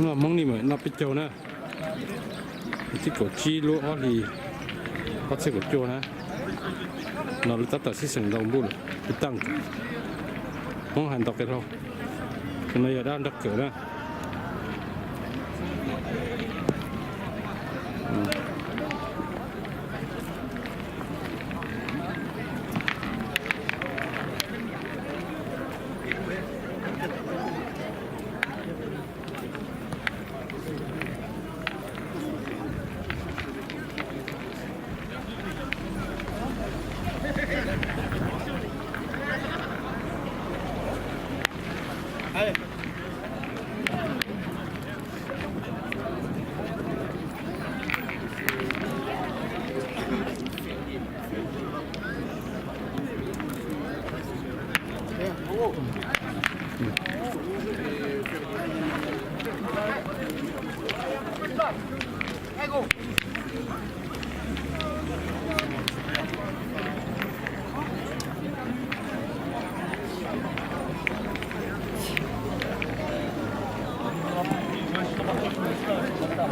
Noj Hmoob li mas noj peb caug na. Tsib kaum tsib lub ob hlis ob txhiab kaum cuaj na. No lub tab tom sib xeem ntaus npuj lawm, ib tag Hmoob hais ntau qia hlau. Tus no yog dab nrog kawm na.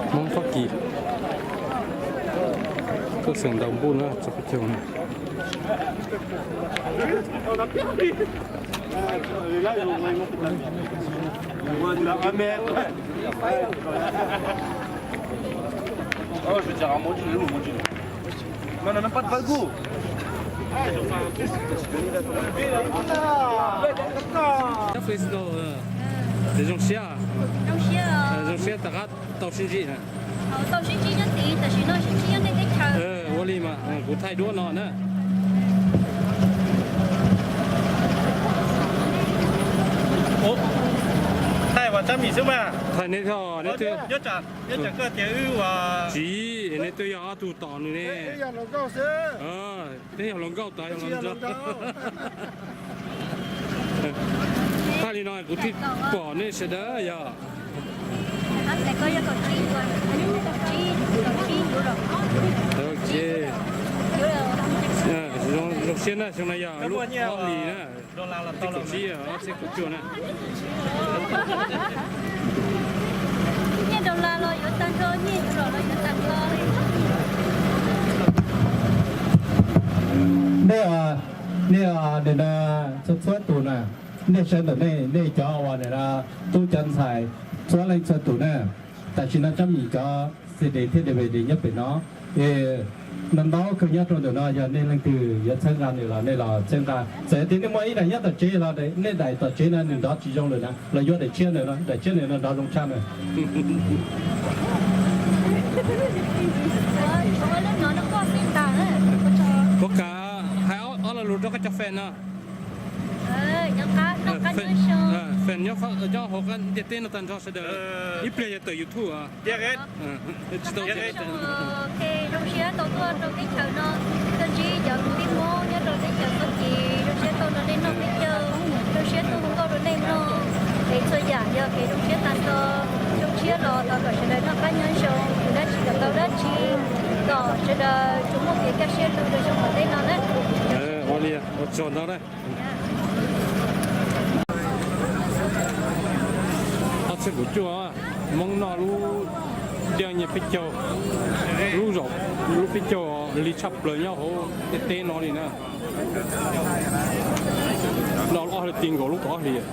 Hmoob Fab Kis tuaj xeem ntaus npuj na, txog peb caug na. Zoo siab, zoo siab rov qab tau sib ntsib na. Tau sib ntsib nyob tid, tam sim no sib ntsib nyob nej teb chaws. Ua li mas kuv thaij duab no na. Thaij Tsab Mim xwb mas. Thaij neb, neb twb, tsis, neb twb yog ob tug tos nws ne. Twb yog hluas nkauj tos yog hluas nraug. Thaij li no kuv thiaj pom nej sawv daws yog. Zoo siab na, xyoo no yog lub ob hlis na, tib kaum tsib ob txhiab kaum cuaj na. Nyiaj dollar los yuav tag nrho, nyiaj yuav los los yuav tag nrho. Nej, nej, txhua txhua tus na, nej sawv ntawm nej, nej cov uas tub cov ntxhais txhua leej txhua tus na, tam sim no Tsab Mim cov C D thiab D V D nyob pem no. Es ntau ntau kawg nyob rau ntawm no, yog nej leej twg yuav txhawb nqa nws los nej los txhawb nqa. Txawm tias nej muaj ib daim nyob tom tsev los nej daim tom tsev no nws nrov tsis zoo lawm na, los yuav daim tshiab no, daim tshiab no nrov zoo tshaj na. Puas kam hais ob lo lus rau koj cov fan no? Fan nyob hauv ntiaj teb no tag nrho sawv daws, ib pliag yuav tawm YouTube. Zoo siab tau tuaj rau teb chaws no, tuaj ntsib cov kwv tij Hmoob nyob rau teb chaws Fab Kis, zoo siab tau nrog nej noj peb caug, zoo siab tuaj hu nkauj rau nej mloog, es txhua yam yog kev zoo siab tag nrho. Zoo siab los thov kom sawv daws noj qab nyob zoo, tus dab tsi kom tau dab tsi, kom sawv daws tsuas muaj kev kaj siab lug rau xyoo tom ntej no na. Ua li, ua tsaug ntau na. Ob txhiab kaum cuaj, Hmoob noj lub caij nyiaj peb caug, lub zaum, lub peb caug li tshaj plaws nyob hauv ntiaj teb no li na. Noj ob hlis ti nkaus lub kaum ob hlis.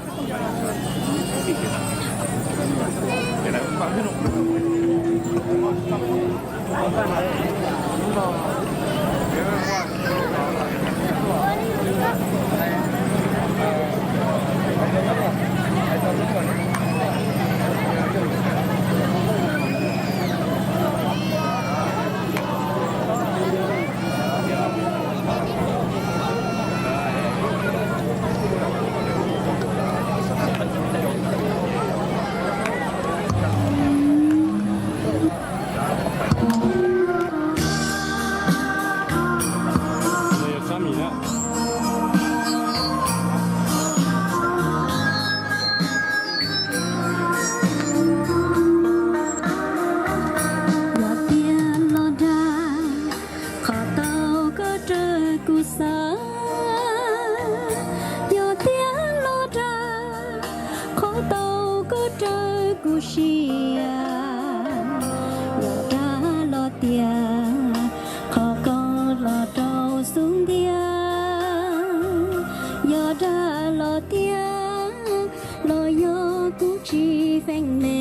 tsis feem me.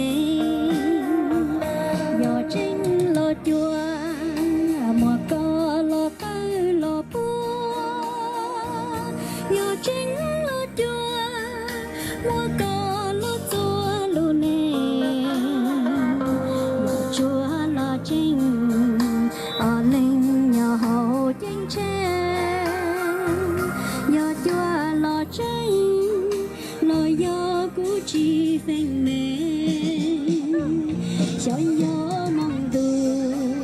Yog tseeb los cuag, muab koj los qawm los puag. Yog tseeb los cuag, muab koj los txua lub neej. Yog tsuag los tseeb, ob leeg nyob hauv ceeb tsheej. Yog cuag los tseeb, los yog kuv tsis feem me. Xyov yog hmoov ntuj,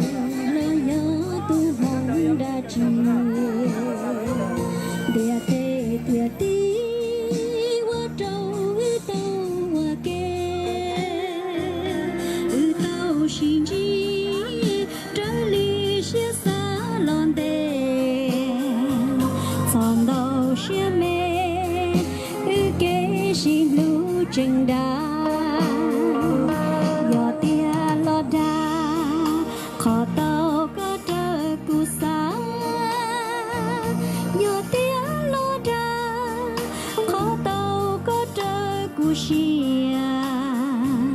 los yog tus hmoov dab tsi, ntiaj teb tiaj tim ua rau wb tau ua ke. Wb tau sib ntsib raws li siab xav los ntev, txog ntau siab me, wb kev sib hlub tseem dav. Yog tiag los dag, qhov tau koj raws kuv xav. Yog tiag los dag, qhov tau koj raws kuv siab.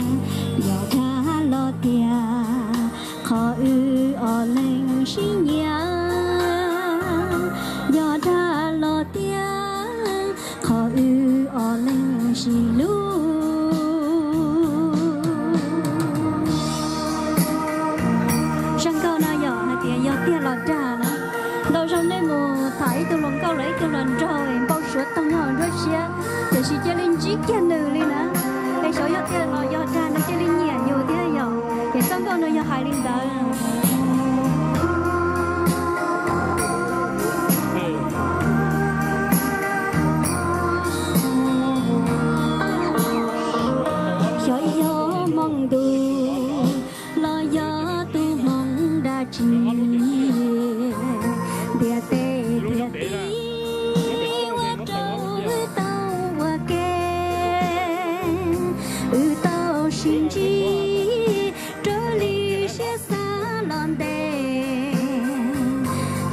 Yog dag los tiag, qhov wb ob leeg sib nyiam. Yog dag los tiag, qhov wb ob leeg sib hlub. Zaj nkauj no yog hais tias yog tiag los dag na. Ntau zaus nej mus tham ib tug hluas nkauj los ib tug hluas nraug npau suav toog nyob hauv nruab siab, tiam sis cia li ntsib kiag nws li na. Es xyov yog tiag los yog dag, nws cia li nyiam yus thiab yom. Ces txoj nkauj no yog hais li ntawd. Xyov yog hmoov ntuj los yog tus hmoov dab tsi, ntiaj teb tiaj tim ua rau wb tau ua ke. Wb tau sib ntsib raws li siab xav los ntev,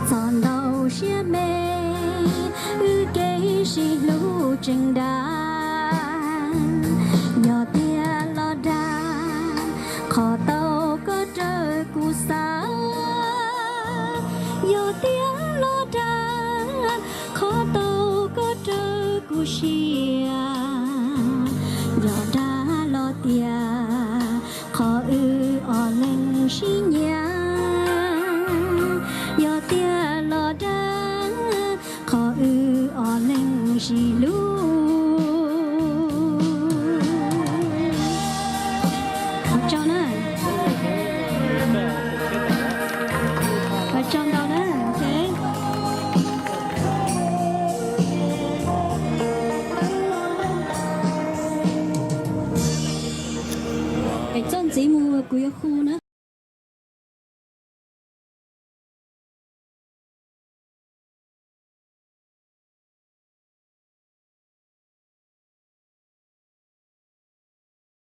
txog ntau siab me, wb kev sib hlub tseem dav. Yog tiag los dag, qhov tau koj raws kuv xav. Yog tiag los dag, qhov tau koj raws kuv siab. Yog dag los tiag, qhov wb ob leeg sib nyiam.